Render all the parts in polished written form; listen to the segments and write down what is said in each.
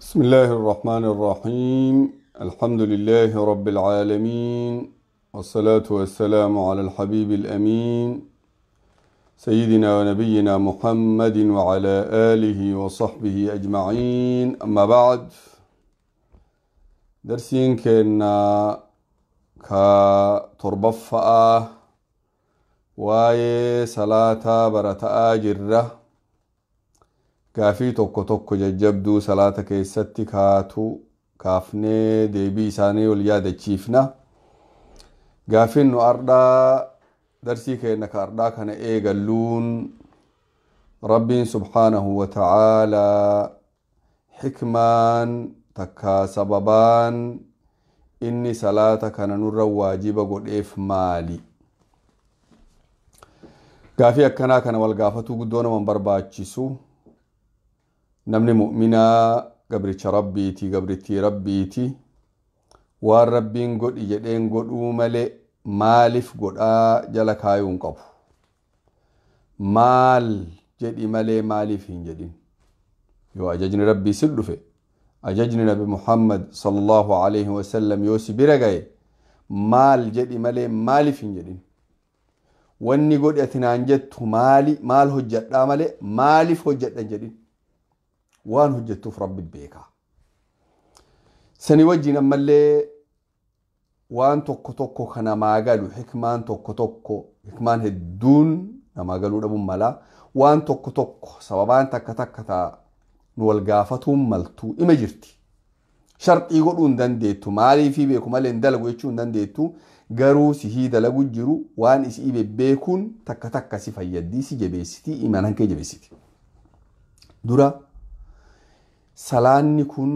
بسم الله الرحمن الرحيم. الحمد لله رب العالمين، والصلاة والسلام على الحبيب الأمين سيدنا ونبينا محمد وعلى آله وصحبه أجمعين. أما بعد، درسين كنا كتربفة واي صلاة برتا جرة gaafii tokko tokko jajjabduu salaata keessatti kaatu kaafnee deebii isaanii ol yaadachiifna. Gaafiin nu ardhaa darsii keenya ka ardhaa kana eegalluun, Rabbiin subhaanahu wa ta'aalaa xikmaan takka sababaan inni salaata kana nurra waajiba godheef maali? Gaafii akkanaa kana wal gaafatuu guddoo nama barbaachisu. Namni mu'minaa gabricha Rabbiiti, gabrittii Rabbiiti. Waan Rabbiin godhi jedheen godhuu malee maaliif godhaa jala kaayuu hin qabu. Maal jedhi malee maaliif hin jedhin. Yoo ajajni Rabbii si dhufe, ajajni Nabi Muhammad sallallahu alaihi wasallam yoo si bira gaye, maal jedhi malee maaliif hin jedhin. Wanni godhi ati naan jettu maali? Maal hojjedhaa malee maaliif hojjedha hin jedhin. Waan hojjettuuf Rabbi beekaa. Sani wajjin ammallee waan tokko tokko kan namaa galu, hikmaan tokko tokko, hikmaan hedduun namaa galuu dhabuun mala, waan tokko tokko sababaan takka takka ta'a nu wal gaafatuun maltuu ima jirti. Sharxii godhuu hin dandeettu, maaliifii beeku malee hin dalagu jechuu hin dandeettu, garuu sihii dalagu jiru waan isii bebbeekuun takka takka si fayyaddi, si jabeessiti, imanan kee jabeessiti. Dura salaanni kun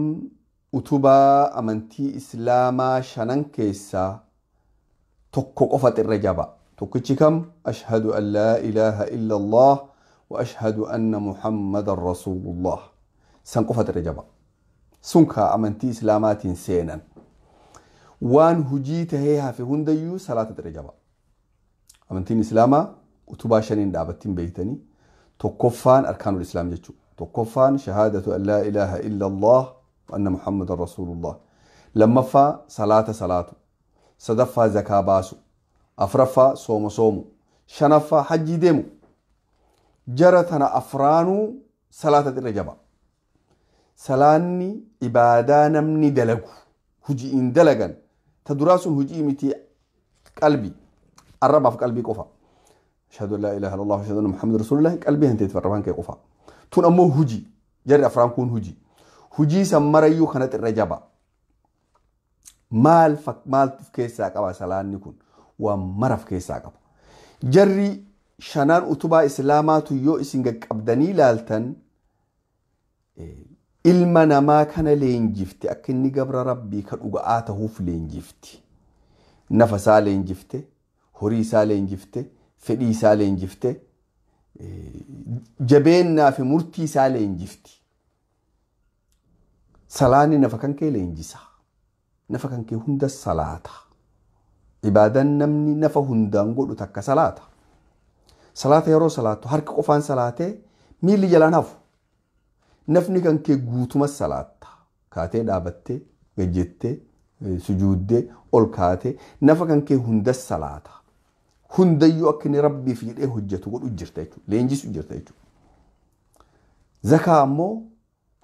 utubaa amantii Islaamaa shanan keessaa tokko qofa irra jaba. Tokkichi kam? Ashhadu an laa ilaaha illa Allah wa ashhadu anna Muhammadan Rasuulullah. San qofa irra jaba. Sun kaa amantii Islaamaatiin seenan. Waan hujii tahee hafe hundayyuu salaata irra jaba. Amantiin Islaamaa utubaa shaniin dhaabattiin beektanii, tokkoffaan arkaanul Islaam jechuudha. Tokkoffaan shahaadatu an laa ilaaha illa Allah wa anna Muhammadan Rasuulullah. Lammaffaa salaata salaatu. Sadaffaa zakaa baasu. Afraffaa sooma soomu. Shanaffaa hajjii deemu. Jara tana afraanuu salaata irra jaba. Salaanni ibaadaa namni dalagu hujiin dalagan ta duraa sun hujii miti, qalbii, arrabaaf qalbii qofa. Ashhadu an laa ilaaha illallah wa ashhadu anna Muhammadan Rasuulullah qalbii hanteet arrabaan kee qofa. Tun ammoo hujii, jarri afraan kun hujii. Hujii san marayyuu kanatti irra jaba. Maal of keessaa qaba salaanni kun? Waan mara of keessaa qaba. Jarri shanaan utubaa Islaamaatu yoo isin qaqqabdanii ilaaltan, ilma namaa kana leenjifte akka inni gabra Rabbii ka dhuga'aa tahuuf leenjifti. Nafa isaa leenjifte, horii isaa leenjifte, fedhii isaa leenjifte, jabeennaa fi murtii isaa leenjifti. Salaanni nafa kan kee leenjisa. Nafa kan kee hunda salaata. Ibaadaan namni nafa hundaan godhu takka salaata. Salaata yeroo salaattu harka qofaan salaatee miilli jalaan hafu. Nafni kan kee guutuma salaatta. Kaatee dhaabattee, gajjettee, sujuuddee, ol kaatee nafa kan kee hunda salaata. Hundayyuu akka inni Rabbiif jedhee hojjetu godhu jirta jechuudha. Leenjisu jirta jechuudha. Zakaa ammoo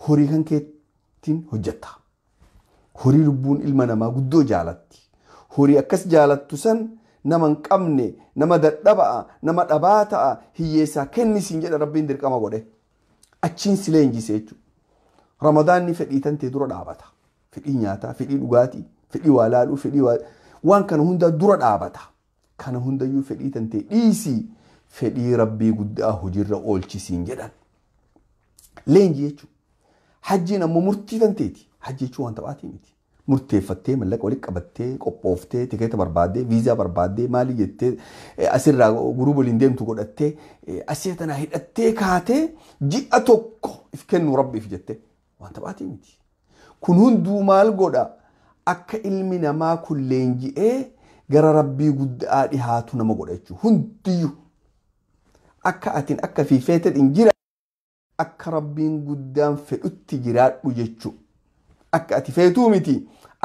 horii kan keetiin hojjetta. Horii lubbuun ilma namaa guddoo jaalatti. Horii akkas jaalattu san nama hin qabne, nama dadhaba'a, nama dhabaa ta'a, hiyyeessaa kennisiin jedha Rabbiin dirqama godhe. Achiin si leenjise jechuudha. Ramadaanni fedhii tantee dura dhaabata. Fedhii nyaataa, fedhii dhugaatii, fedhii waa laaluu, fedhii waan kana hunda dura dhaabata. Kana hundayyuu fedhii tantee dhiisii fedhii Rabbii guddaa hojiirra oolchisiin jedhan. Leenji jechuudha. Hajjiin ammoo murtii tanteeti. Hajji jechuun waan taphaatii miti. Murteeffattee, mallaqa walitti qabattee, qophooftee, tikeeta barbaaddee, viizaa barbaaddee, maali jettee, asirraa guruu waliin deemtu godhattee, asii tana hidhattee kaatee ji'a tokko if kennu Rabbiif jettee waan taphaatii miti. Kun hunduu maal godha? Akka ilmi namaa kun leenji'ee gara Rabbii guddaa dhihaatu nama godha jechuudha. Hundiyyuu akka atiin akka fiifeeteen hin jira, akka Rabbiin guddaan fedhutti jiraadhu jechuudha. Akka ati feetuu miti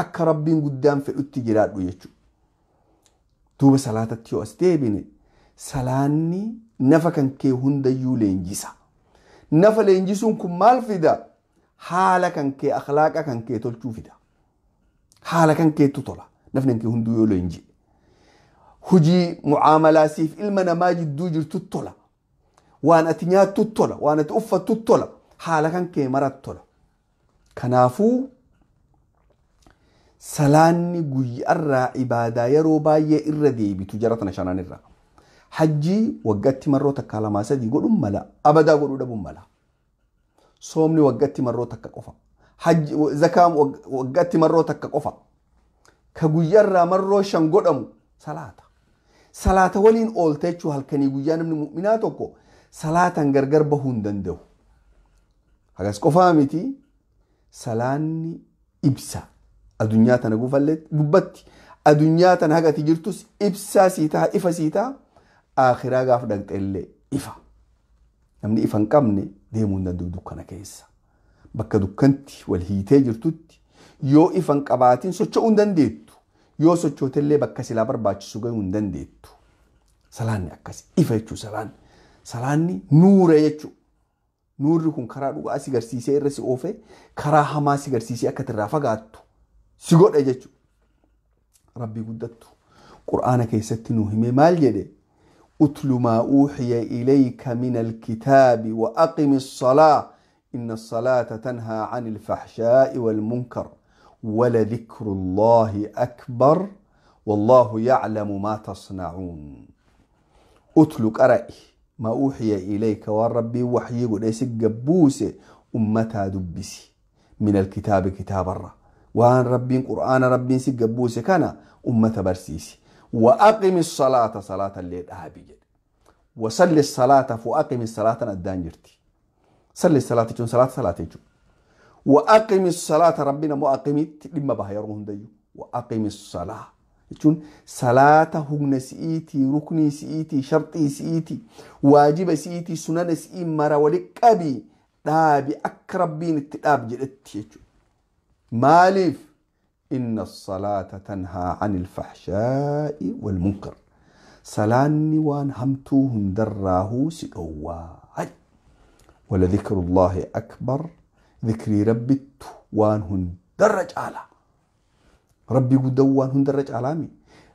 akka rabbiin guddaan fedhutti jiraadhu jechuudha. Duuba salaatatti yoo as deebine salaanni nafa kan kee hundayyuu leenjisa. Nafa leenjisuun kun maal fida? Haala kan kee akhlaaqa kan kee tolchuu fida. Haala kan keettu tola. Nafni kee hunduu yoo leenji'e. Hujii mucaamalaa siif ilma namaa jidduu jirtu tola. Waan ati nyaattu tola. Waan ati uffattu tola. Haala kan kee maratti tola. Kanaafuu salaanni guyyaarraa ibaadaa yeroo baay'ee irra deebitu jara tana shanan irraa. Hajjii waggaatti marroo takka lamaa sadii godhuun mala. Abadaa godhuu dhabuun mala. Soomni waggaatti marroo takka qofa. Zakaan waggaatti marroo takka qofa. Ka guyyaarraa marroo shan godhamu salaata. Salaata waliin oolte jechuun halkanii guyyaa namni mu'minaa tokko salaataan gargar bahuu hin danda'u. Hagas qofaa miti salaanni ibsa. Addunyaa tana gubbatti addunyaa tana haga ati jirtus ibsaa sii ta'a ifa sii ta'a akhiraa gaaf dhaqxe ifa. Namni ifa hin qabne deemuu hin danda'u dukkana keessa. Bakka dukkanti wal hiitee jirtutti yoo ifa hin qabaatin socho'uu hin dandeettu. Yoo sochootellee bakka silaa barbaachisu gahuu hin dandeettu. Salaanni akkas ifa jechuu salaanni. Salaanni nuura jechuudha. Nuurri kun karaa dhugaa si garsiisee irra si oofe karaa hamaa si garsiisee akka irraa fagaattu si godhe jechuudha. Rabbii guddattu Qur'aana keessatti nu hime maal jedhe? Utlu maa uuxiya ilayka min alkitaabi wa aqimi as-salaa inna as-salaata tanhaa ani al-fahshaa'i wal-munkar ولذكر الله أكبر والله يعلم ما تصنعون. أتلو قرأي ما أوحي إليك والربي وحي قديس قبوس أمتا دبسي من الكتاب كتاب الرّ وان ربي قرآن ربي سقبوس كان أمتا برسيسي وأقم الصلاة صلاة الليل أهبي وصل الصلاة فأقم الصلاة الدانجرتي صلي الصلاة تون صلاة صلاة تون وأقم الصلاة ربنا مؤقمت لما بها يرغون ديو وأقم الصلاة تون صلاة هن سئيتي ركني سئيتي شرطي سئيتي واجب سئيتي سنن سئي مرا ولك أبي دابي أكرب بين التلاب جلتي مالف إن الصلاة تنهى عن الفحشاء والمنكر صلاني وان همتوهم دراه سئوا ولذكر الله أكبر ذكري ربي وان هن درج على ربي قدوان هن درج علامي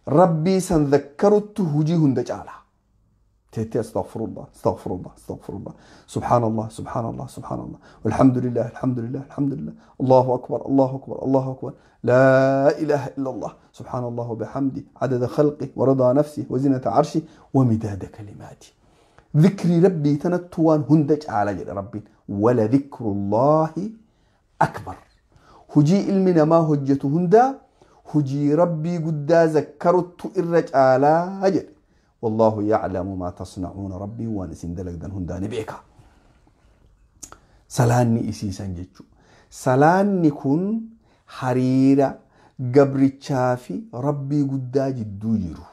ربي سنذكرت هجي هن درج على تيتي استغفر الله استغفر الله استغفر الله سبحان الله سبحان الله سبحان الله والحمد لله الحمد لله الحمد لله الله أكبر الله أكبر الله أكبر لا إله إلا الله سبحان الله وبحمده عدد خلقه ورضا نفسه وزنة عرشه ومداد كلماته ذكري ربي تنتوان هندج على جل ربي ولذكر الله أكبر هجي علمنا ما هجته هندا هجي ربي قد ذكرت إرج على جل والله يعلم ما تصنعون ربي وانسين دلك دن هندا نبيك سلاني إسيسان جتشو سلاني كن حريرة قبرتشافي ربي قد جدو جرو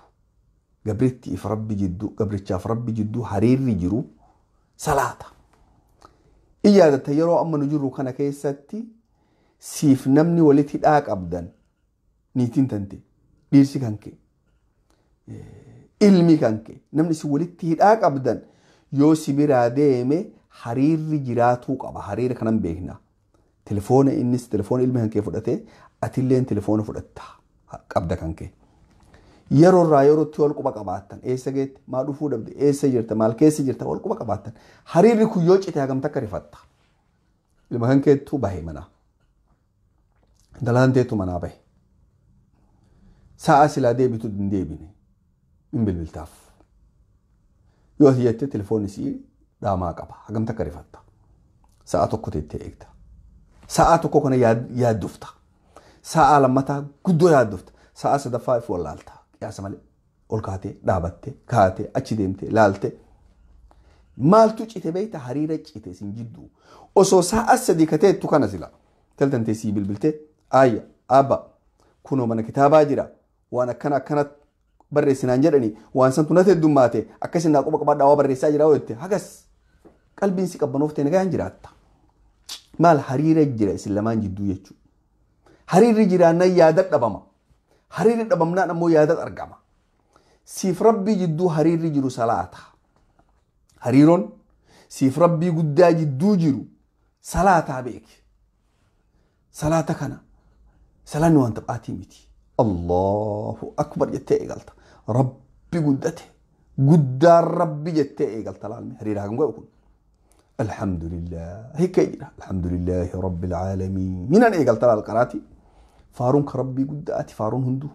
قبرتي في ربي جدو قبرتشاف ربي جدو حرير جرو صلاة إيادة يرو أما نجرو كان كيستي سيف نمني ولتي داك أبدا نيتين تنتي ديرسي كانكي ilmi kanke namni si walitti hidhaa qabdan yoo si biraa deeme hariirri jiraatuu qaba. Hariira kanan beekna. Telefoona innis telefoona ilmi kankee fudhatee atilleen telefoona fudhatta qabda kankee. Yeroo irraa yerootti wal quba qabaattan eessa geette maal dhufuu dhabde eessa jirta maal keessa jirta wal quba qabaattan hariirri kun yoo cite hagam takka rifatta. Ilma kankeettu bahe manaa. Dalaan teettu manaa bahe. Sa'a silaa deebitu hin deebine. In bilbiltaaf. Yoo ati jettee telefoonni sii dhaamaa qaba. Hagam takka rifatta. Sa'a tokko teettee eegta. Sa'a tokko kana yaaddufta. Sa'a lammataa guddoo yaaddufta. Sa'a sadaffaa if wallaalta. Qiyaasa malee ol kaatee dhaabattee kaatee achi deemtee laaltee. Maaltu cite beekta hariira cite sin jidduu. Osoo sa'a sadii kateettu kana sila. Taltantee sii bilbiltee ayya abba kunoo mana kitaabaa jira waan akkana akkana barreessinaan jedhani waan santu natti heddummaate akkasin naa quba qabaadhaa waa barreessaa jira yoo jette hagas qalbiin si qabbanooftee nagaan jiraatta. Maal hariira jira isin lamaan jidduu jechuudha. Hariirri jiraannaan yaada dhabama. Hariirri dhabamnaan ammoo yaada argama. Siif rabbii jidduu hariirri jiru salaata. Hariiroon siif rabbii guddaa jidduu jiru salaataa beeki. Salaata kana salaanni waan taphaatii miti. Allahu akbar jettee eegalta. Rabbi guddate. Guddaan rabbi jettee eegalta laalme hariira hagam godhu kun. Alhamdulillah hiikee jira. Alhamdulillahi rabbil aalamiin. Minan eegalta laal qaraati. Faaruun ka rabbii guddaati faaruun hunduu.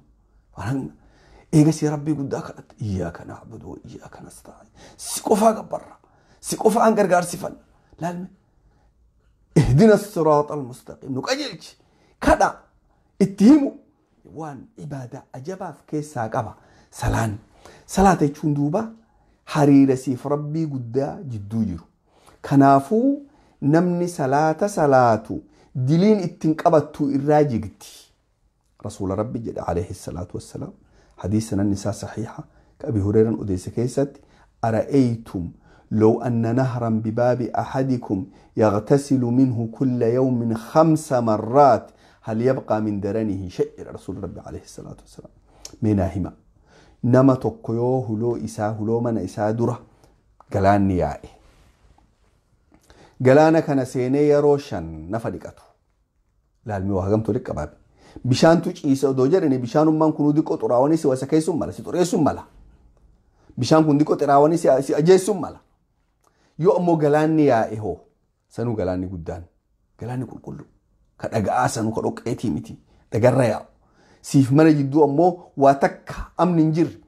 Eegasii rabbii guddaa kadhatte. Iyyaaka na'budu wa iyyaaka nasta'iin. Si qofaa gabbarra. Si qofaa an gargaarsifanna. Laalme. Ihdina siraata almustaqiim. Nu qajeelchi. Kadha. Itti himu. Waan ibaadaa ajabaaf keessaa qaba. Salaan. Salaata jechuun duuba hariira siif rabbii guddaa jidduu jiru. Kanaafuu namni salaata salaatu diliin ittiin qabattu irraa jigti. Rasuula rabbi jedha alayhi salaatu wassalaam. حديث النساء صحيحة كأبي هريرة أديس كيست أرأيتم لو أن نهرا بباب أحدكم يغتسل منه كل يوم 5 مرات هل يبقى من درنه شيء؟ رسول ربي عليه الصلاة والسلام. مناهما نما تقيوه لو إساه لو من إساه درة قلان نيائه قلانا كان سيني روشن نفدقته لا الميوه هجمته لك أبابي bishaantu ciisa odoo jedhani bishaanummaan kunuu diqoo xuraawanii si wasakeessuun mala si xureessuun mala. Bishaan kun diqoo xuraawanii si ajeessuun mala. Yoo ammoo galaanni yaa'e hoo sanuu galaanni guddaan galaanni qulqullu ka dhaga'aa sanuu ka dhoqqeetii miti dhagarra yaa'u. Siif mana jidduu ammoo waa takka amni hin jirre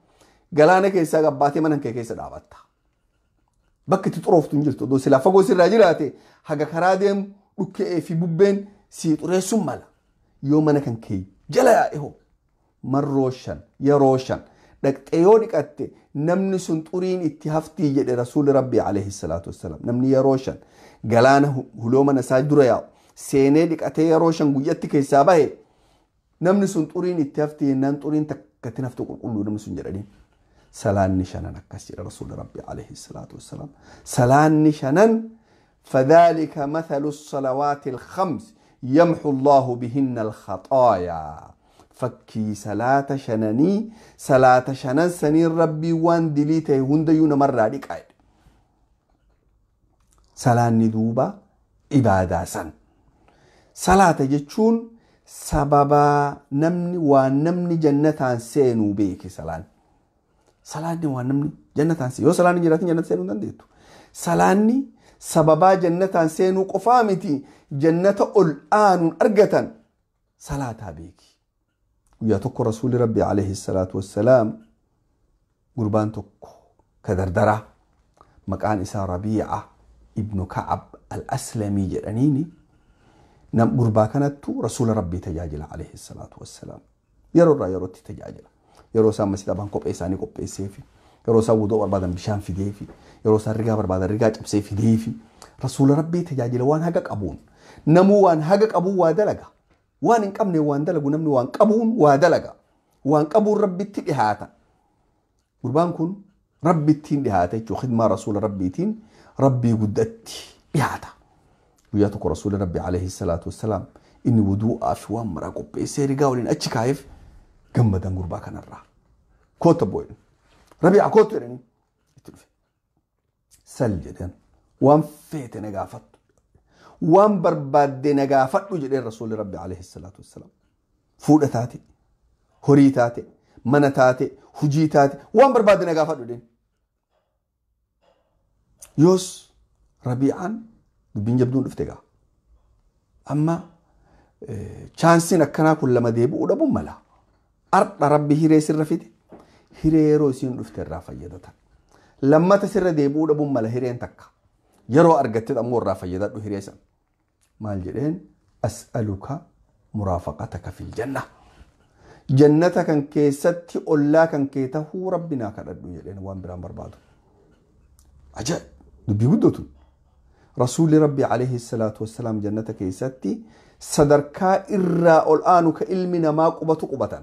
galaana keessaa gabbaatee mana kee keessa dhaabatta. Bakka itti xurooftu hin jirtu odoo silaa fagoo sirraa jiraate haga karaa deemu dhukkee fi bubbeen si xureessuun mala. Yoo mana kan kee jala yaa'e hoo marroo 5 yeroo 5 dhaqxee yoo dhiqatte namni sun xuriin itti haftii jedhe rasuulli rabbi alayhi salaatu wassalaam. Namni yeroo 5 galaana huloo mana isaa dura yaa'u seenee dhiqatee yeroo 5 guyyatti keessaa bahe namni sun xuriin itti haftii jennaan xuriin takkatti haftu qulqulluu namni sun jedhanii. Salaanni 5 akkas jedha rasuulli rabbi alayhi salaatu wassalaam. Salaanni 5 fadhaalika mathalu salawaati al-khams يمحو الله بهن الخطايا. فكي صلاة شنني صلاة شنن سنين ربي وان دليته هنديون مرة لك عيد. صلاة ندوبة عبادة سن. صلاة جتشون سببا نمني ونمني جنة سينو بيك صلاة. صلاة ونمني جنة سينو. يو صلاة جنة جنة سينو دنديتو. صلاة سببا جنة سينو قفامتي جنة الآن أرجة صلاة بيك. ويا رسول ربي عليه الصلاة والسلام قربان تكو كدردرة مكان إسا ربيعة ابن كعب الأسلمي جرانيني نم قربا كانت رسول ربي تجاجل عليه الصلاة والسلام. يرو را يرو تجاجل يرو سام مسجد أبان كوب إساني كوب إسيفي يرو سام وضوء بربادن بشان في ديفي يرو سام رجع بربادن رجع بسيفي ديفي. رسول ربي تجاجل وان هجك أبون نمو وان هجك أبو وادلجا وان إنك أمني وان دلجو نمني وان قبون وادلجا وان قبون ربي تلهاتا قربان كن ربي تين لهاتا جو خدمة رسول ربي تين ربي قدتي لهاتا. وياتك رسول ربي عليه الصلاة والسلام إن وضوء أفوام مراقب بيسيري قاولين أتش كايف جمدا قربا كان الرا كوت بوين ربيع كوت يعني سل جدا وان فيت نقافت وان برباد نقافت وجد الرسول ربي عليه الصلاة والسلام. فودة تاتي هوري تاتي من تاتي هجي تاتي وان برباد نقافت وجد يوس ربيعا دبين جبدون افتقا. أما چانسين أكنا كل ما ديبو ودبو ملا أرد ربي هيري سر فيدي هيري روسين افتر رافيدتا لما تسر ديبو ودبو ملا هيرين تكا يرو أرجتت أمور رافيدات هيريسا مال جرين أسألك مرافقتك في الجنة جنتك كان كيستي أولا كان كيته ربنا كردو جرين وان برام بربادو عجب دبي قدوتو رسول ربي عليه الصلاة والسلام جنتك كيستي صدركا إرى الآن كإلمنا ما قبة قبة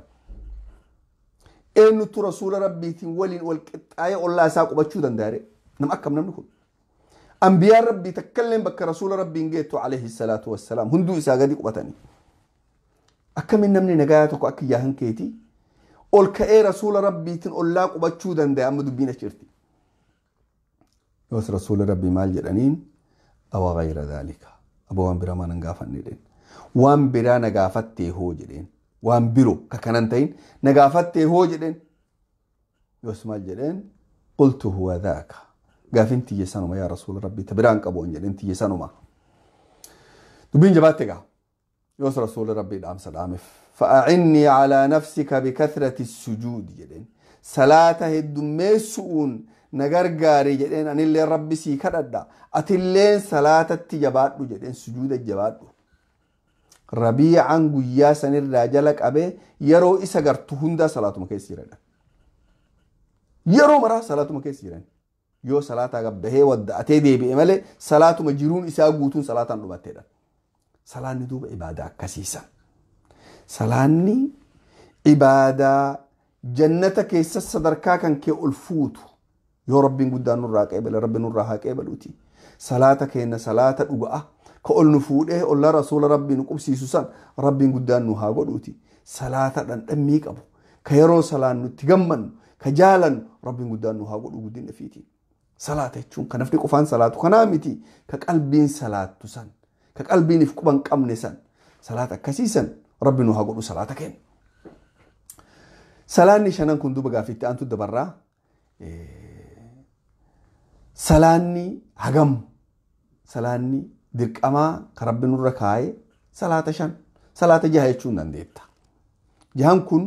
إنو رسول ربي تنولين والكتاية الله ساق قبة داري نم أكم نملكون أنبياء ربي تكلم بك رسول ربي نجيتو عليه الصلاة والسلام هندو إساقدي قبتني Akkamiin namni nagaa tokko akka yaahan keetii ol ka'ee rasuula rabbiitiin ollaa qubachuu danda'a amma dubbiin achi jirti. Yoos rasuula rabbii maal jedhaniin awa gayra dhaalika aboo waan biraa maan hin gaafanne jedheen. Waan biraa na gaafattee hoo jedheen. Waan biroo ka kanan ta'in na gaafattee hoo jedheen. Yoos maal jedheen qultu huwa dhaaka. Gaafin tiyye sanuma yaa rasuula rabbii ta biraan qabu jedheen tiyye sanuma. Dubbiin jabaatte gaa. Yoos rasuula rabbii dhaamsa dhaameef. فأعني على نفسك بكثرة السجود جدين صلاة هدميسون نغرغاري جدين أن اللي ربي سي كددا أتلين صلاة التجبات جدين سجود الجبات ربيعا قياسا الرجلك أبي يرو إسا هندا صلاة مكيسيرا يرو مرا صلاة مكيسيرا يو صلاة قبه ودأتي دي بإمالي صلاة مجرون إسا قوتون صلاة نباتيرا صلاة ندوب عبادة كسيسا Salaanni ibaadaa jannata keessa sadarkaa kan kee ol fuutu yoo rabbiin guddaan nurraa qeebale rabbi nurraa haa qeebaluuti. Salaata keenya salaata dhugaa ka ol nu fuudhee ollaa rasuula rabbii nu qubsiisu san rabbiin guddaan nu haa godhuuti. Salaata dhandhammii qabu ka yeroo salaan nutti gammannu ka jaalannu rabbiin guddaan nu haa godhu guddina fiiti. Salaata jechuun kan nafni qofaan salaatu kanaa miti ka qalbiin salaattu san ka qalbiin if quban qabne san salaata akkasiisan. Rabbi nu haa godhu salaata kenna. Salaanni shanan kun duuba gaaffiitti aantu dabarraa. Salaanni hagam salaanni dirqamaa kan rabbi nurra kaa'e salaata shan salaata jaha jechuun dandeetta. Jahan kun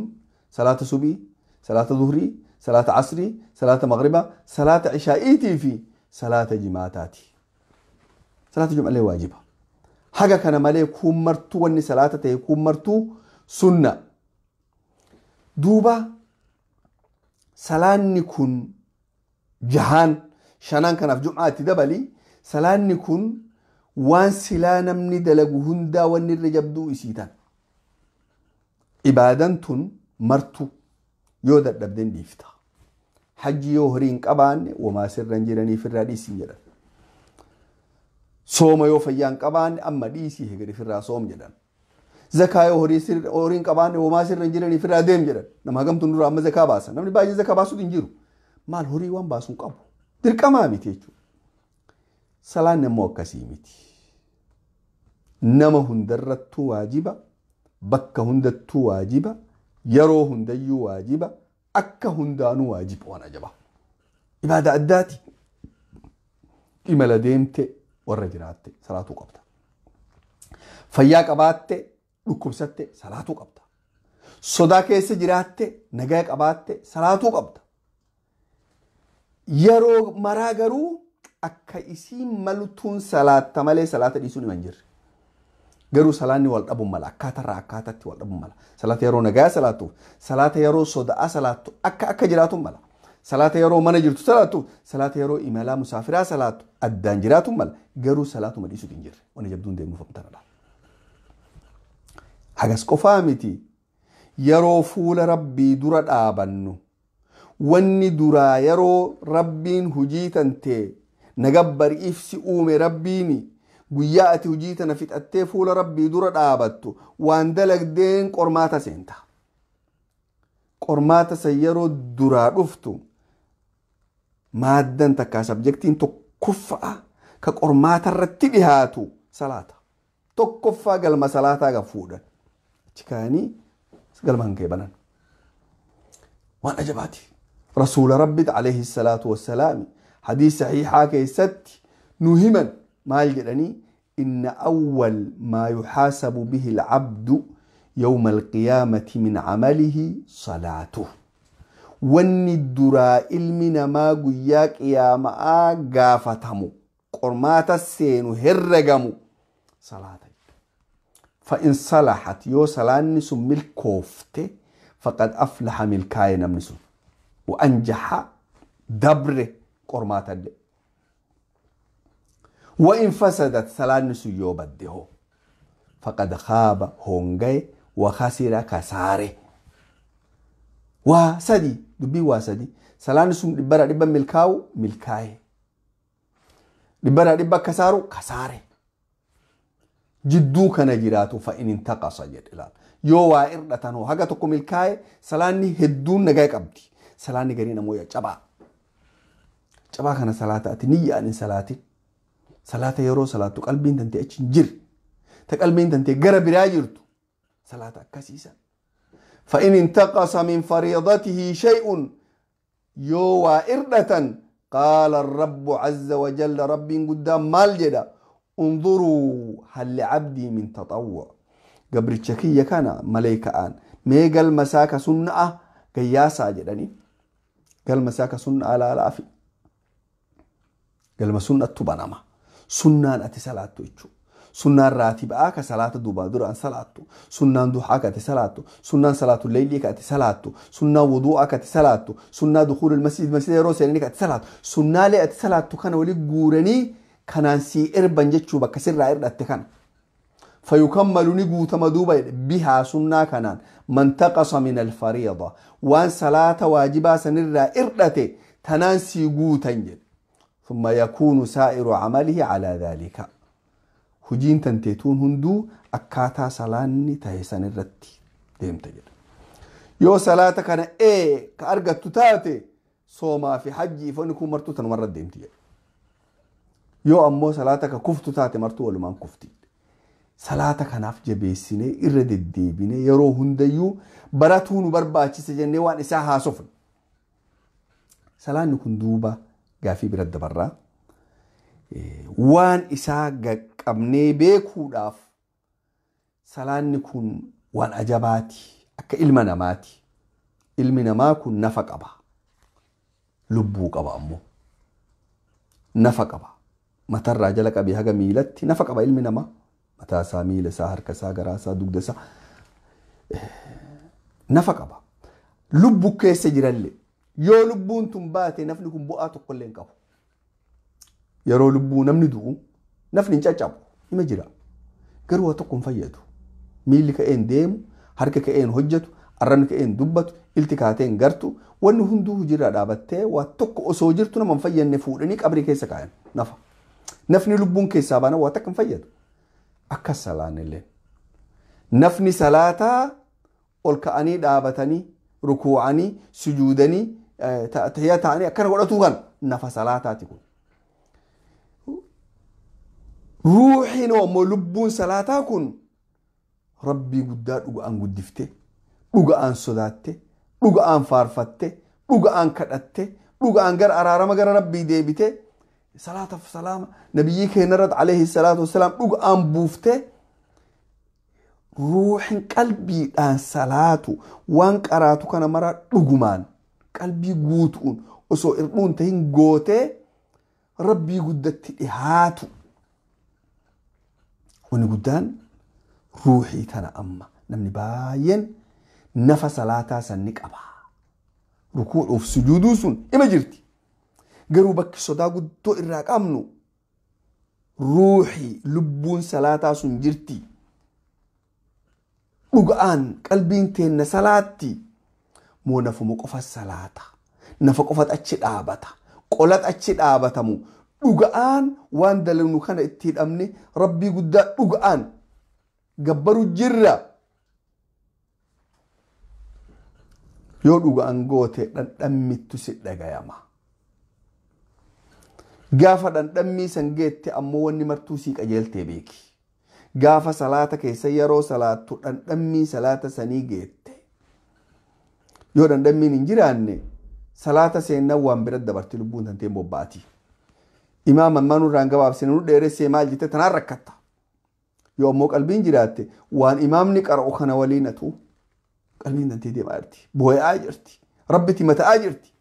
salaata subii, salaata zuhrii, salaata asrii, salaata maghribaa, salaata ishaa'iitii fi salaata jimaataati. Salaata jum'allee waajiba. Haga kana malee kun martuu wanni salaata ta'e kun martuu sunna. Duuba salaanni kun jahaan shanan kanaaf jum'aatti dabali salaanni kun waan silaa namni dalagu hundaa wanni irra jabduu isiitan. Ibaadan tun martuu yoo dadhabdeen dhiifta. Hajji yoo horii hin qabaanne wamaa sirra hin jiraniif irraa dhiisin jedhan. Sooma yoo fayyaa hin qabaanne amma dhiisii hegeri firraa soom jedhan. Zakaa yoo horii hin qabaanne wamaa sirra hin jiraniif irraa deem jedhan. Nama hagamtuun dura amma zakaa baasa. Namni baay'ee zakaa baasuutu hin jiru. Maal horii waan baasuu hin qabu. Dirqamaa miti jechuudha. Salaanni immoo akkasii miti. Nama hundarrattuu waajiba, bakka hundattuu waajiba, yeroo hundayyuu waajiba, akka hundaanuu waajiba waan ajaba. Ibaada addaati. Imala deemte warra jiraatte salaatuu qabda. Fayyaa qabaatte dhukkubsatte salaatuu qabda. Sodaa keessa jiraatte nagaa qabaatte salaatuu qabda. Yeroo maraa garuu akka isiin maltuun salaatta malee salaata dhiisuun hin jirre. Garuu salaanni wal dhabuun mala akkaatarraa akkaataatti wal dhabuun mala. Salaata yeroo nagaa salaattu, salaata yeroo sodaa salaattu akka akka jiraatuun mala. Salaata yeroo mana jirtu salaattu, salaata yeroo imalaa musaafiraa salaattu addaan jiraatuun mala. Garuu salaatuma dhiisuutu hin jirre. Wanni jabduun deemuuf amtanadha. Hagas qofaa miti yeroo fuula rabbii dura dhaabannu wanni duraa yeroo rabbiin hujii tantee nagabbariif si uume rabbiini guyyaa ati hujii tana fixattee fuula rabbii dura dhaabattu waan dalagdeen qormaata seenta. Qormaata san yeroo duraa dhuftu maaddan takkaa sabjektiin tokkoffaa ka qormaata irratti dhihaatu salaata. Tokkoffaa galma salaataa gad fuudhan. Achi kaanii galma kan kee banan. Waan ajabaati. Rasuula Rabbi alayhi salaatu wassalaami hadiis sahiihaa keessatti nu himan maal jedhanii inna awwal maa yuxaasabu bihi alcabdu yawma alqiyaamati min camalihi salaatuh. Wanni duraa ilmi namaa guyyaa qiyaamaa gaafatamu qormaata seenu herregamu salaata. فإن صلحت يو سلاني سن ملكوفته فقد أفلح ملكاي نمني سن وأنجح دبر قرمات اللي. وإن فسدت سلاني سن يو بده فقد خاب هونغي وخسر كساره. وسدي دبي وسدي سلاني سن دبر دبر ملكاو ملكاي دبر دبر كسارو كساره. Jidduu kana jiraatu fa'in intaqasa jedhe ilaala. Yoo waa irdhatan hoo haga tokko milkaa'e salaanni hedduun nagaa qabdi. Salaanni gariin ammoo cabaa. Cabaa kana salaata ati niyyaan hin salaatin. Salaata yeroo salaattu qalbiin tantee achi hin jirre. Ta qalbiin tantee gara biraa jirtu. Salaata akkasiisan. فإن انتقص من فريضته شيء يو إردة قال الرب عز وجل رب قدام مال جدا انظروا هل لعبدي من تطوع قبر الشكية كان ملائكة آن مي قال مساك سنة قياسا جدني قال مساك سنة لا لا في قال ما سنة تبنما سنة أتسالات تجو سنة راتبة كصلاة دوبا دران صلاة سنة ضحى كتصلاة سنة صلاة الليل كتصلاة سنة وضوء كتصلاة سنة دخول المسجد مسجد روس يعني كتصلاة سنة لأتصلاة كان ولي جورني كان سي إربان جتشو بكسر رأي التكان فيكمل نجو تمدوبة بها سنة كانان من تقص من الفريضة وان صلاة واجبة سنرى إردته تنانسي جوتنجل ثم يكون سائر عمله على ذلك. Hojiin tanteetuun hunduu akkaataa salaanni tahe san irratti deemta jedha. Yoo salaata kana ka argattu taate soomaa fi hajjii ifonni kun martuu tanumarra deemti jedha. Yoo ammoo salaata ka kuftu taate martuu walumaan kufti. Salaata kanaaf jabeessinee irra deddeebinee yeroo hundayyuu baratuu nu barbaachise jennee waan isaa haasofne. Salaanni kun duuba gaafii bira dabarraa. Waan isaa qaqqabnee beekuudhaaf salaanni kun waan ajabaati akka ilma namaati. Ilmi namaa kun nafa qaba. Lubbuu qaba ammoo. Nafa qaba. Matarraa jala qabee haga miilatti nafa qaba ilmi namaa. Mataa isaa, miila isaa, harka isaa, garaa isaa, dugda isaa. Nafa qaba. Lubbuu keessa jirallee yoo lubbuun tun baate nafni kun bu'aa tokkollee hin qabu. Yeroo lubbuu namni du'u nafni hin caccabu ima jira. Garuu waa tokko hin fayyadu. Miilli ka'een deemu, harka ka'een hojjetu, arrabni ka'een dubbatu, ilti kaateen gartu, wanni hunduu hojiirraa dhaabattee waa tokko osoo jirtu nama hin fayyadne fuudhanii qabrii keessa kaayan nafa. Nafni lubbuun keessaa baana waa takka hin fayyadu. Akkas salaanillee. Nafni salaataa ol ka'anii dhaabatanii, rukuu'anii, sujuudanii, tahiyyaa ta'anii akkana godhatuu kan nafa salaataati kun. Ruuxiin ammoo lubbuun salaataa kun rabbii guddaa dhuga'aan guddifte, dhuga'aan sodaatte, dhuga'aan faarfatte, dhuga'aan kadhatte, dhuga'aan gara araarama gara rabbii deebite, salaataaf salaama nabiyyii keenya irratti alayhi salaatu wassalaam dhuga'aan buufte, ruuxiin qalbiidhaan salaatu waan qaraatu kana maraa dhugumaan qalbii guutuun osoo irdhuun tahin gootee rabbii guddatti dhihaatu. Wanni guddaan ruuxii tana amma namni baay'een nafa salaataa san ni qaba. Rukuudhuuf sujuuduu sun ima jirti. Garuu bakki sodaa guddoo irraa qabnu ruuxii lubbuun salaataa sun jirti. Dhuga'aan qalbiin teenna salaatti moo nafuma qofa salaata. Nafa qofat achi dhaabata. Qolat achi dhaabatamu. Dhuga'aan waan dalagnu kana itti hidhamne rabbii guddaa dhuga'aan gabbaru jirra. Yoo dhuga'aan goote dhandhammittu si dhagayama. Gaafa dhandhammii san geette ammoo wanni martuu sii qajeeltee beeki. Gaafa salaata keessa yeroo salaattu dhandhammii salaata sanii geette. Yoo dhandhammiin hin jiraanne salaata seennan waan bira dabarti lubbuun tanteen bobbaati. Imaam ammaa nurraan gabaabsine nu dheeressee maal jette tanaan rakkatta. Yoo ammoo qalbiin jiraatte waan imaamni qara'u kana waliin atu qalbiin tantee deemaa jirti. Boo'aa jirti. Rabbitti mata'aa jirti.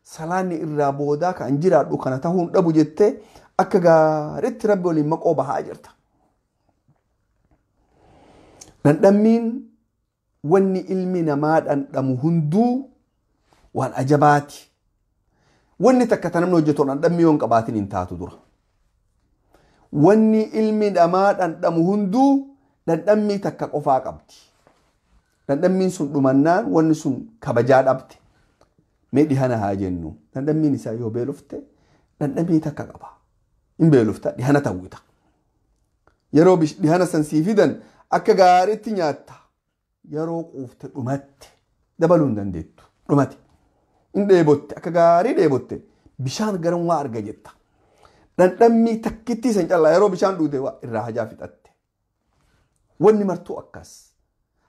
Salaanni irraa boodaa kan jiraadhu kana tahuun dhabu jettee akka gaariitti rabbi waliin maqoo bahaa jirta. Dhandhammiin wanni ilmi namaa dhandhamu hunduu waan ajabaati. Wanni takka ta namni hojjetu dhandhammii yoo hin qabaatin hin taatu dura. Wanni ilmi namaa dhandhamu hunduu dhandhammii takka qofaa qabdi. Dhandhammiin sun dhumannaan wanni sun kabajaa dhabde. Mee dhihana haa jennu. Dhandhammiin isaa yoo beelofte dhandhammii takka qaba. Hin beelofta dhihana tawwita. Yeroo dhihana san sii fidan akka gaariitti nyaatta. Yeroo quufte dhumatte dabaluu hin dandeettu dhumate. In dheebotte akka gaarii dheebotte bishaan garan waa arga jetta. Dhandhammii takkitti san callaa yeroo bishaan dhuute irraa hajaa fixatte. Wanni martuu akkas.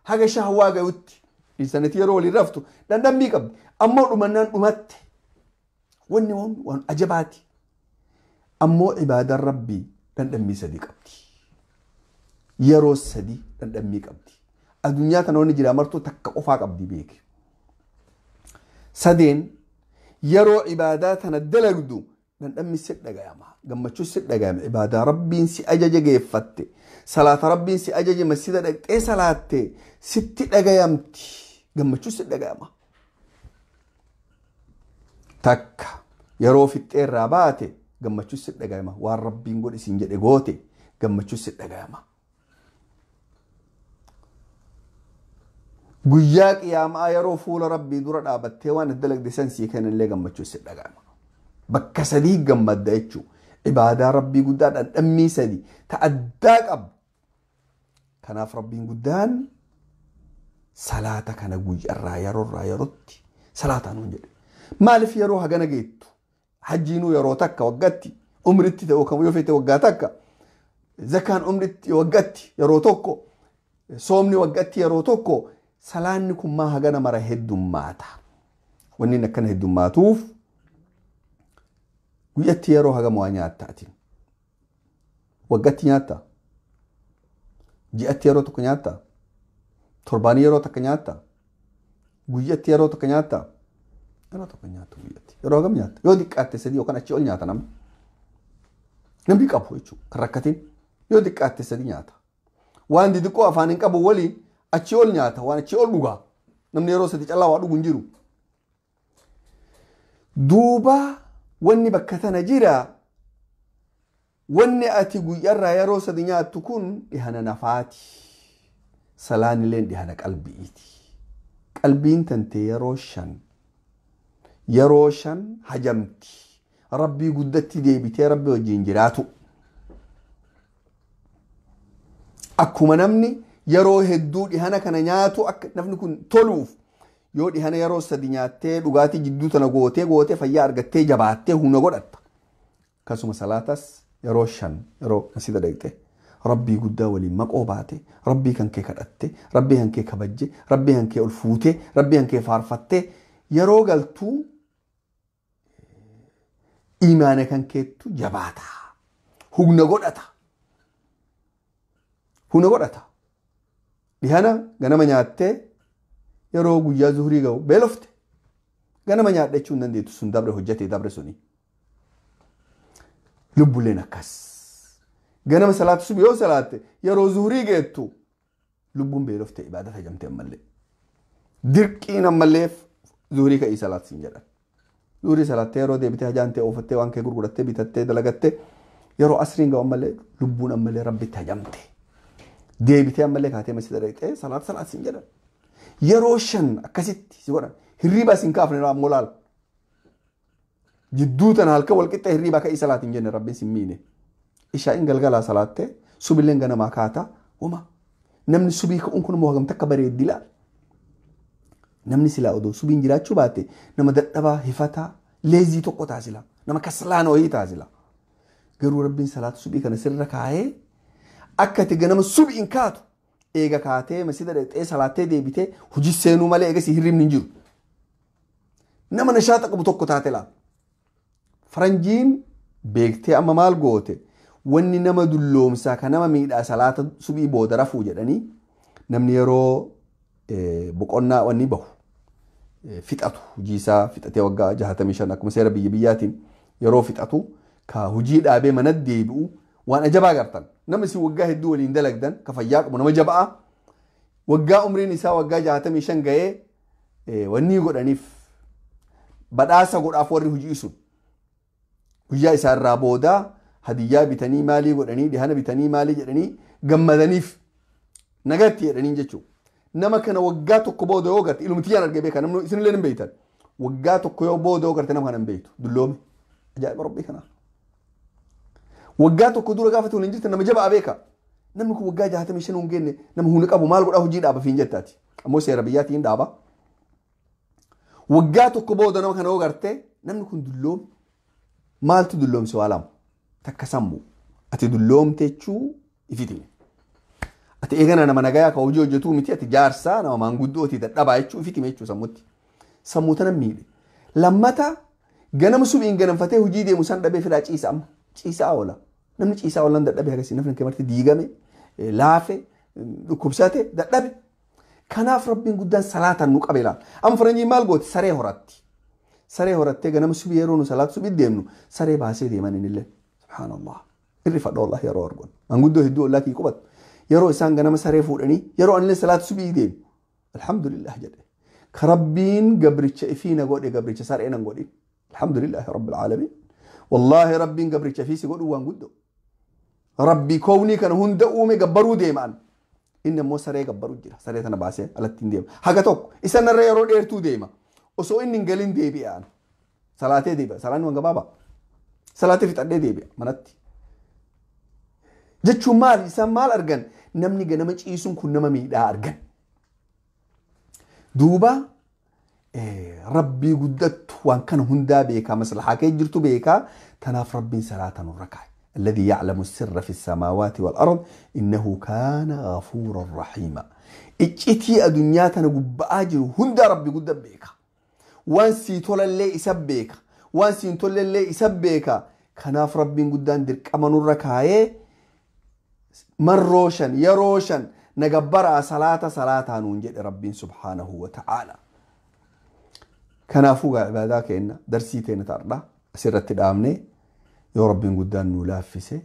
Haga shahwaa ga'utti dhiisaniti yeroo waliin raftu dhandhammii qabdi. Ammoo dhumannaan dhumatte. Wanni waan ajabaati. Ammoo ibaadaan rabbii dhandhammii sadii qabdi. Yeroo sadii dhandhammii qabdi. Addunyaa tana wanni jira martuu takka qofaa qabdi beeki. Sadeen yeroo ibaadaa tana dalagdu dhandhammi si dhagayama. Gammachuu si dhagayama. Ibaadaa rabbiin si ajaje geeffatte. Salaata rabbiin si ajaje masjida dhaqxee salaatte sitti dhagayamti. Gammachuu si dhagayama. Takka yeroo fixxee irraa baate gammachuu si dhagayama. Waan rabbiin godhi siin jedhe goote gammachuu si dhagayama. Guyyaa qiyaamaa yeroo fuula rabbii dura dhaabattee waan dalagde san sii kennallee gammachuu si dhagayama. Bakka sadii gammadda jechuudha. Ibaadaa rabbii guddaa dhandhammii sadii ta addaa qabdu. Kanaaf rabbiin guddaan salaata kana guyyaarraa yeroorraa yerootti salaataa nuun jedhe. Maaliif yeroo hagana geettu? Hajjiinuu yeroo takka waggaatti umritti ta'uu kan yoo feete waggaa takka. Zakaan umritti waggaatti yeroo tokko. Soomni waggaatti yeroo tokko. Salaanni kun maa hagana mara heddummaata. Wanni akkana heddummaatuuf guyyatti yeroo hagam waa nyaatta ati. Waggaatti nyaatta? Ji'atti yeroo tokko nyaatta? Torbaanii yeroo takka nyaatta? Guyyatti yeroo tokko nyaatta? Yeroo tokko nyaattu guyyatti. Yeroo hagam nyaatta? Yoo xiqqaatte sadii yookaan achii ol nyaata namni. Namni qabu jechuudha. Kan rakkatiin yoo xiqqaatte sadii nyaata. Waan xixiqqoo afaan hin qabu waliin achii ol nyaata waan achii ol dhugaa. Namni yeroo sadii callaa waa dhugu hin jiru. Duuba wanni bakka tana jira wanni ati guyyaarraa yeroo sadi nyaattu kun dhihana nafaati. Salaanilleen dhihana qalbiiti. Qalbiin tante yeroo shan hajamti. Rabbii guddatti deebitee rabbi wajjin jiraatu. Akkuma namni yeroo hedduu dhihana kana nyaatu akka namni kun toluuf yoo dhihana yeroo sadi nyaattee dhugaatii jidduu tana gootee gootee fayyaa argattee jabaattee humna godhatta. Akkasuma salaatas yeroo shan yeroo masjida dhaqxe rabbii guddaa waliin maqoo baate rabbii kan kee kadhatte rabbii kan kee kabajje rabbii kan kee ol fuute rabbii kan kee faarfatte yeroo galtuu imaana kan keettu jabaata. Humna godhata. Humna godhata. Dhihana ganama nyaattee yeroo guyyaa zuhurii ga'u beelofte ganama nyaadha jechuun dandeettu sun dabre hojjete dabre suni. Lubbuleen akkas. Ganama salaatu subi yoo salaatte yeroo zuhurii geettu lubbuun beelofte ibaadata jamte ammallee. Dirqiin ammallee zuhurii ka'ii salaat siin jedhan. Zuhurii salaattee yeroo deebitee hajaantee oofattee waan kee gurgurattee bitattee dalagattee yeroo asriin ga'u ammallee lubbuun ammallee rabbitti hajamte. Deebitee ammallee kaatee masjida dhaqxee salaat salaat siin jedhan. Yeroo shan akkasitti si godhan hirriibaa siin kaafne ammoo laala. Jidduu tana halkan wal qixxee hirriibaa ka'ii salaat hin jenne rabbiin sin miine. Ishaa'in galgalaa salaattee subilleen ganamaa kaata wama. Namni subii ka'uun kun immoo hagam takka bareeddi laala. Namni silaa odoo subiin jiraachuu baate nama dadhabaa hifataa leezii tokko taasila. Nama kaslaana wayii taasila. Garuu rabbiin salaata subii kana sirra kaa'ee akka ati ganama subiin kaatu eega kaatee masjida dhaqxee salaattee deebitee hojii seenuu malee eegas hirribni hin jiru. Nama nashaata qabu tokko taate laala. Faranjiin beektee amma maal goote wanni nama dulloomsaa kan nama miidhaa salaata subii booda rafuu jedhanii namni yeroo boqonnaa wanni bahu fixatu hojii isaa fixatee waggaa 65 akkuma seera biyya biyyaatiin yeroo fixatu ka hojii dhaabee mana deebi'u waan ajabaa gartan. Nama isin waggaa hedduu waliin dalagdan ka fayyaa qabu nama jabaa waggaa umriin isaa waggaa 65 ga'ee wanni godhaniif badhaasa godhaaf warri hojii sun guyyaa isaa irraa booda hadiyyaa bitanii maalii godhanii dhihana bitanii maalii jedhanii gammadaniif nagatti jedhanii jechuudha. Nama kana waggaa tokko booda yoo garte ilumtiyyaan argee beeka namni isinillee hin beektan. Waggaa tokko yoo booda yoo garte nama kana hin beektu dulloome ajaa'iba rabbii kanaa. Waggaa tokko dura gaafa tuun hin jirte nama jabaa beeka. Namni kun waggaa 65 hin geenne nama humna qabu maal godhaa hojii dhaaba fiin jettaati. Ammoo seera biyyaatiin dhaaba. Waggaa tokko booda nama kana gartee namni kun dulloome maaltu dulloomse waa lama takka sammuu ati dulloomte jechuu ifitime. Ati eegana nama nagayaa ka hojii hojjetuu miti ati jaarsaa nama maanguddooti dadhabaa jechuu ifitime jechuu sammuutti. Sammuu tana miidhe. Lammata ganama subiin ganamfatee hojii deemu san dhabee fedhaa ciisa amma ciisaa oola. Namni ciisaa oolan dadhabee akkasii namni marti diigame laafe dhukkubsate dadhabe. Kanaaf rabbiin guddaan salaataan nu qabe ilaala. Amma faranjiin maal gooti saree horatti. Saree horattee ganama subii yeroo nu salaatu subii deemnu saree baasee deeman innillee. Subhaanallah. Irri fadha wallah yeroo argon. Manguddoo hedduu ollaa kii qubatu. Yeroo isaan ganama saree fuudhanii yeroo anillee salaatu subii deemu. Alhamdulillah jedhe. Ka rabbiin gabricha ifii na godhe gabricha saree nan godhin. Alhamdulillah rabbil aalamiin. Wallaahi rabbiin gabricha ifii si godhu waan guddoo. Rabbi kownii kana hunda uume gabbaruu deemaan. Inni ammoo saree gabbaruu jira. Saree tana baasee alatti hin deema. Haga tokko isa narra yeroo dheertuu deema. Osoo inni hin galin deebi'aan. Salaatee deebi'a. Salaanni waan gabaabaa. Salaatee fixadhee deebi'a manatti. Jechuun maal isaan maal argan? Namni ganama ciisuun kun nama miidhaa argan. Duuba rabbii guddattu waan kana hundaa beekaa maslahaa kee jirtu beekaa tanaaf rabbiin salaata nurra kaa'e. الذي يعلم السر في السماوات والأرض إنه كان غفورا رحيما. إجتي أدنيا تنقب أجر هند ربي قد بيك وان سيتول اللي يسبيك وان سيتول اللي يسبيك كناف ربي قدان درك أمن الركاية من روشن يا روشن نقبر صلاة صلاة ننجد ربي سبحانه وتعالى. كنافو عبادك إن درسيتين ترى سرت الأمني yoo rabbiin guddaan nu laaffise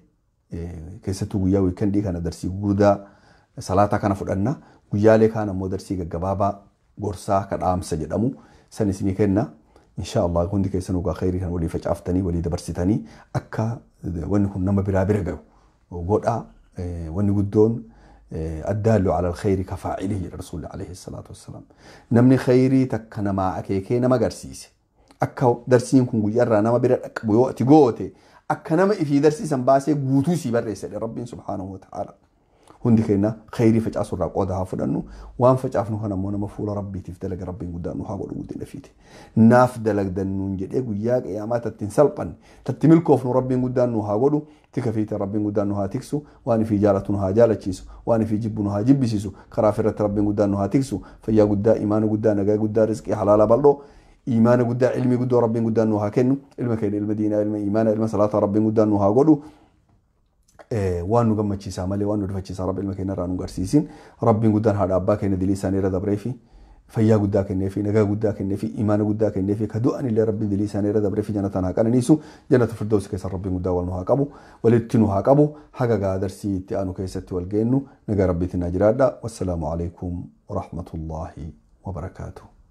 keessattuu guyyaa wiikendii kana darsii gurguddaa salaataa kana fudhanna guyyaalee kaan ammoo darsii gaggabaabaa gorsaa ka dhaamsa jedhamu san isinii kenna. Insha Allah hundi keessan dhugaa khayrii kan walii facaaftanii walii dabarsitanii akka wanni kun nama biraa bira gahu godhaa. Wanni guddoon addaallu ala alkhayri ka faa'ilihi jedha rasuulli alayhi salaatu wassalaam. Namni khayrii takka namaa akeekee nama agarsiise akka darsiin kun guyyaarraa nama bira dhaqqabu yoo ati goote akka nama ifii darsiisan baasee guutuu sii barreessa jedhe rabbiin subhaanahu wa ta'aala. Hundi keenya khayrii facaasurraa qooda haa fudhannu waan facaafnu kana ammoo nama fuula rabbiitiif dalaga rabbiin guddaan nu haa godhu guddina fiite. Naaf dalagdannuun jedhee guyyaa qiyaamaa tatti hin salphanne tatti milkoofnu rabbiin guddaan nu haa godhu tika fiite rabbiin guddaan nu haa tiksu waan ifii jaalatu nu haa jaalachiisu waan ifii jibbu nu haa jibbisiisu karaa ofirratti rabbiin guddaan nu haa tiksu fayyaa guddaa imaana guddaa nagaa guddaa rizqii halaala bal'oo إيمان قدا علمي قدا ربي قدا نوها كنو علم كين علم دينا علم إيمان علم صلاة ربي قدا نوها قدو وانو قمت شي سامالي وانو دفت شي رب علم كين رانو قرسيسين ربي قدا هذا أبا كين دلي ساني رضا بريفي فيا قدا كين في نجا قدا كين في إيمان قدا كين في كدو أن اللي ربي دلي ساني رضا بريفي جنة أنا كان نيسو جنة الفردوس كيس ربي قدا والنوها كابو ولتنوها كابو حاجة قادر سيتي أنو كيست والجنو نجا ربي تناجرادا. والسلام عليكم ورحمة الله وبركاته.